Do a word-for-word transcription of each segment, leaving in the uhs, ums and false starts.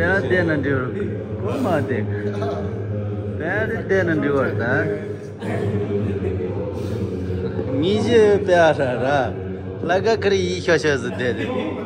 དཔེ་བལྟས་ན་འགྲིག་གོ་མ་བལྟས། དཔེ་བལྟས་ན་འགྲིག་པ་རེད་ད། ངེས་ཤེས་དཔེ་ཨ་ར་ར། ལ་ཀ་ཁར་ཡིད་ཤོ་ཤོ་ཟིག་བསྡད་དེ།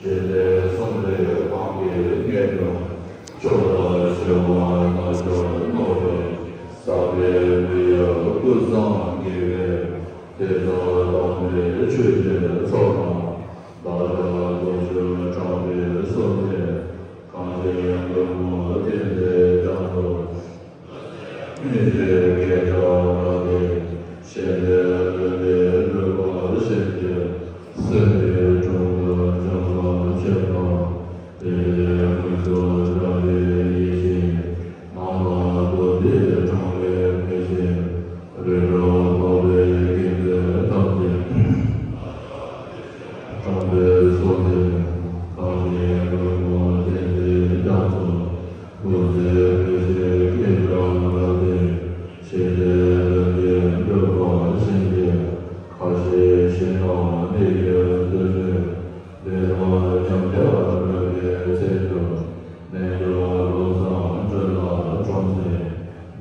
ཞི་བདེ་གསུམ་ལས་སྤངས་ཏེ་རྙེད་འགྲོ། ཕྱོགས་དང་བཞི་པ་རྣལ་འབྱོར་རྣོ་བས། བསགས་པའི་བློ་ཡི་ཀུན་བཟང་དགེ་བས། དེ་དག་དག་པའི་ཆོས་ཀྱི་ཚོགས་དང་། བདག་ཅག་ལོངས་སྤྱོད་དྲང་པོའི་བསམ་པས། གང་ཞིག་མགོན་པོ་བསྟེན་ཏེ་སྐྱབས་སུ། མི་ཤེས་སྐད་ཆ་རབ་སྟེ། ཞི་བདེ་ལུས་ལས་ལུས་པ་ཤེས་ཀྱི། སེམས་ཀྱི་དྲུང་དུ་འཇུག་པར་བྱེད་པ། དེ་ཡི་ཀུན་ཏུ་བྱ་བའི་ཡེ་ཤེས། ནམ་མཁའ་ལྟ་བུའི་དྲང་བའི་མིག་བཞིན། རིག་གྲོལ་འཕགས་པའི་དགེ་འདུན་ཐམས་ཅད།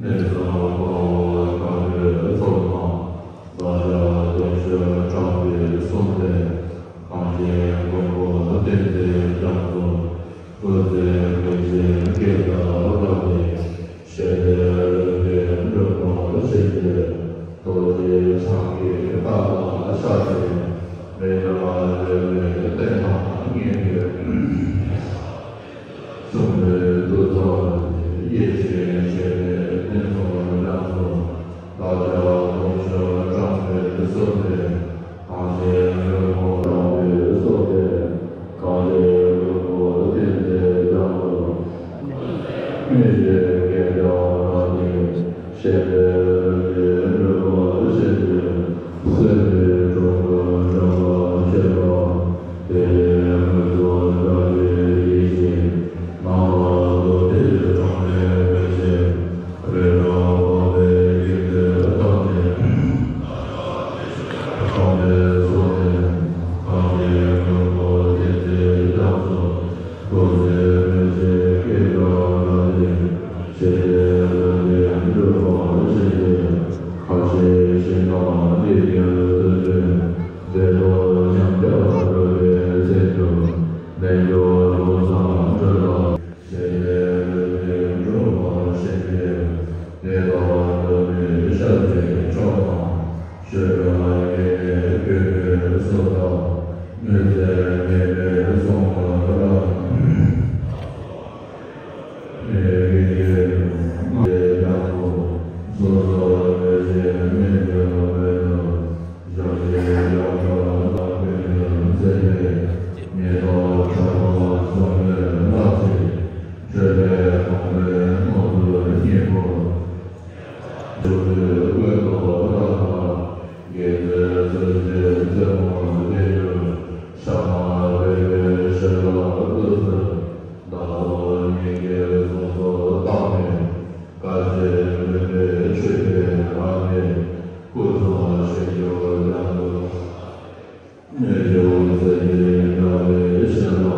གནས་གསུམ་འཁོར་བ་དགྲ་བོའི་ཚོགས་དང་། བདག་ཅག་སྡོམ་ཞུ་དྲང་པོའི་གསུང་ལས། གངས་ཅན་མགོན་པོ་བསྟན་འཛིན་རྒྱ་མཚོ། སྐུ་ཚེ་ཀུན་གྱི་བསྐལ་བརྒྱར་བརྟན། ཞབས་པད་སྲིད་མཐའི་འགྲོ་ལ་གཤེགས་ཏེ། རྡོ་རྗེ་འཆང་གི་བཀའ་ལ་ཕྱག་འཚལ། མི་ལ་རས་པའི་བསྟན་དང་མཉམ་པའི། གསུང་གི་གདུགས་དཀར་ཡེ་ཤེས་ཞལ་ལས་བསྟན་སོགས་ལ་སོགས། བདག་ཅག་སྡོམ་ཞུ་དྲང་པོའི་གསུང་ལས། གངས་ཅན་མགོན་པོ་དྲང་པོའི་གསུང་ལས། གངས་ཅན་མགོན་པོ་བསྟན་འཛིན་རྒྱ་མཚོ། མི་ཤེས་བསྐལ་བརྒྱར་བརྟན། ཞབས་པད་སྲིད་མཐའི་འགྲོ་ལ་གཤེགས་ཏེ། སྲིད་པའི་གྲོང་དུ་འགྲོ་བར་བྱེད་པ། དེ་ལས་དངོས་སུ་བདག་གི་ཡིད་བཞིན། ནམ་མཁའ་ལ་ཐིམ་པའི་དྲང་པོའི་གསུང་ལས། རི་རབ་འཕགས་པའི་དཀྱིལ་དུ་བརྟགས་ནས། དྲང་པོའི་གསུང་ལས། གངས་ཅན་མགོན་པོ་བསྟན་འཛིན་རྒྱ་མཚོ། སྐུ་ཚེ་སྨོན་བྱེད་བསྐལ་བརྒྱར་བརྟན། ཞབས་པད་སྲིད་མཐའི་འགྲོ་ལ་གཤེགས་ཏེ། ཁ་ཆེ་ཞིང་དང་ལས་རྒྱུ་དོན་ལྡན། བདེ་སྟོབས་ཉམས་བརྒྱ་འགྲོ་བའི་ཚལ་དུ། ལས་རྒྱུ་ལམ་བཟང་འགྲུབ་པར། ཞབས་པད་སྲིད་མཐའི་འགྲོ་ལ་གཤེགས་ཏེ། དེ་དག་འགྲོ་བའི་ཤ་ཚའི་མཆོག་དང་། ཆོས་དང་ཉེ་བའི་དགེ་བའི་བསོད་དང་། གནོད་འཚེ་མེད་པའི་གསུང་ལ་རག། མི་དགེ་བའི་ལས་རྣམས་ཀྱང་། སོ་སོར་གནོད་བྱེད་མི་འགྱུར་བའི་ཚུལ། ཞབས་ཀྱིས་ཡང་དག་བདག་ཀུན་ཏུ་མཛད་པའི། ཉེས་དང་ཕྲ་མོ་གསུམ་ལས་ལྷག་ཅིང་། འཕྲོས་པའི་དང་པོའི་སྔོན་དུ་བསྙེན་བཀུར། སྒྲུབ་པའི་དཀོན་མཆོག་རྣམས་དང་། དགེ་ཚུལ་ཚུལ་བཞིན་རྩེ་མོར་བསྡད་གྱུར། ཕྱག་ན་རས་པའི་ཞབས་ལ་ལྟོས་སུ། བདག་སོགས་སྙིང་གའི་གཟུངས་སུ་བཏགས་ནས། བཀའ་བཞིན་སྨོན་པའི་མཆོད་པའི་ངང་ནས། སྐུ་གསུང་ཐུགས་ཀྱི་ལམ་དུ། གནོད་སྦྱིན་སྲེག་བགྱིས་དགྲ་བོའི་ཞལ་ལ། དེ་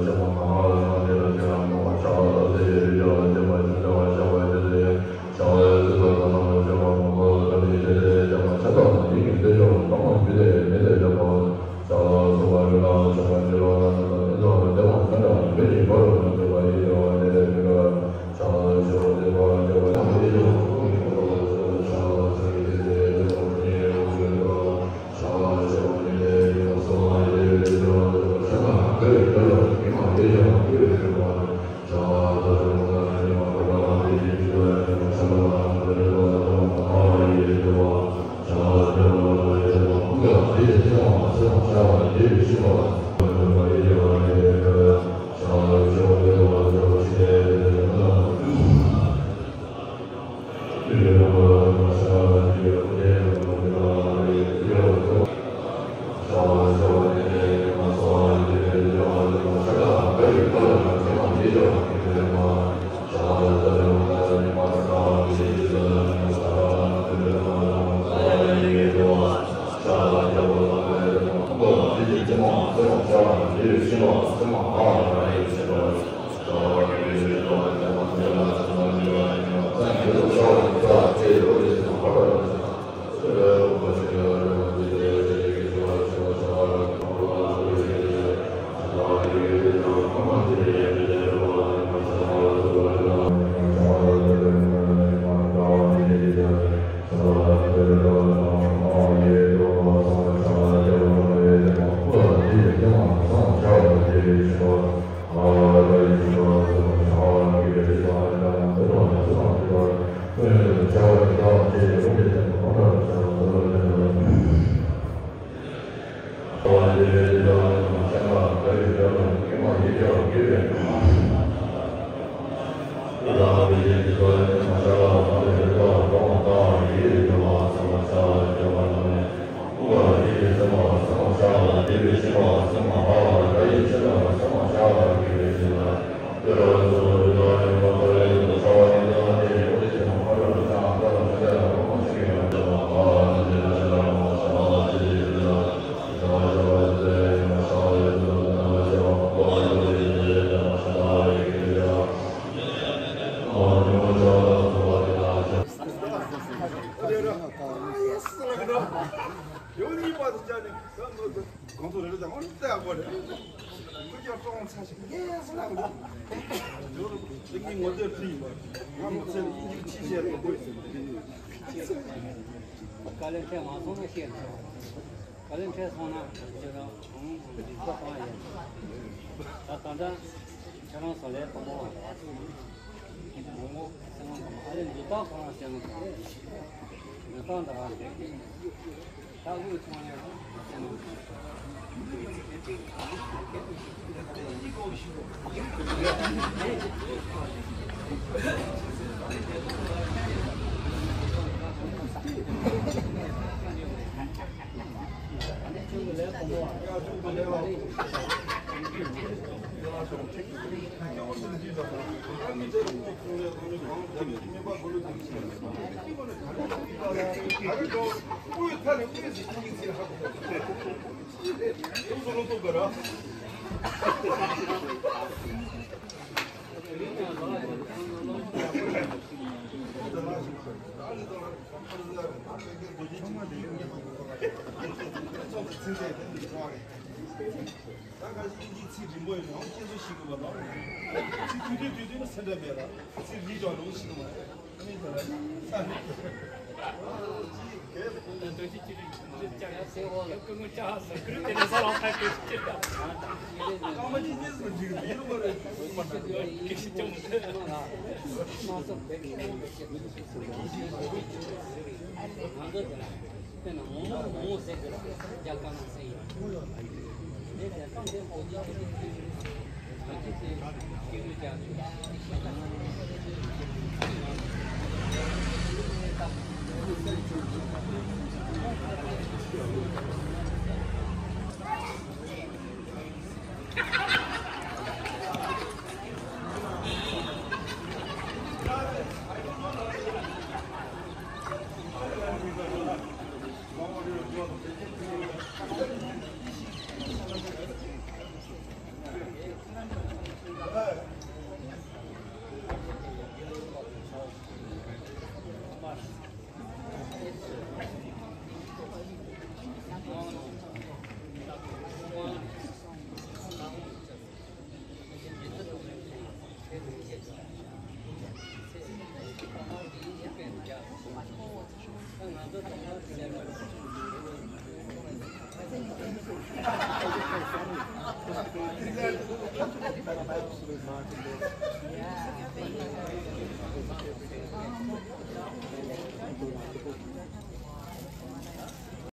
ལ་ཕྱག་འཚལ་ལོ། གང་དུ་རེ་རེ་དང་ཨོ་ནི་བལྟ་དགོས་རེད། ཁོ་ཀྱང་ཀྲོང་ཚ་ཞིག་ཡེ་སུ་ལ་འདུག་ངས་ངོ་དེབ་བྲིས་ཡིན་པ། ང་མི་ཚེ་ལ་དབྱིན་ཇི་ཆེ་ཆེ་རེད་འདུག་དཀའ་ལས་འཕྲད་མ་སོང་ན་ཤེས་ཐུབ། དཀའ་ལས་འཕྲད་སོང་ན་ཁྱེད་རང་གང་གང་འདི་ཚོ་གང་ཡིན། ད་ད་ལྟ་ཁྱེད་རང་ཚོ་ལས་དང་པོ་བ་ལ་མང་པོ་སེམས་ཁམས་ཨ་ལས་འདི་དག་ཁོ་རང་སེམས་ཁམས་འདི་དག་འདི་རང་རེད། ད་དབུས་ཚང་ལས་སེམས་ཁམས། ད་ག་ཞིག་ཨིན་ཇིའི་ཚིག་རིང་པོ་ཡིན་ནའང་ཁྱེད་ཚོ་ཤེས་དགོས་པ་དང་། ཚིག་དུས་དུས་དུས་དུས་ནི་སེམས་ཁྲལ་མེད་ལ། ཚིག་རིང་ཀྱང་རུང་ཤེས་ཀྱི་མ་རེད། ཨ་ནི་དེ་ལ་ས་ནི། དཔེར་ན་མོག་མོག་མོག་མོག་ཟེར་གི་ར་རྒྱ་དཀར་ནག་ཟེར་ཡིན། དེ་དེ་སྟངས་དེ་གོ་རྒྱུ་དེ་དེ་ང་ཚོ་དེ་སྐྱེ་དགུའི་རྒྱ་མཚོ་ཞེས་དང་།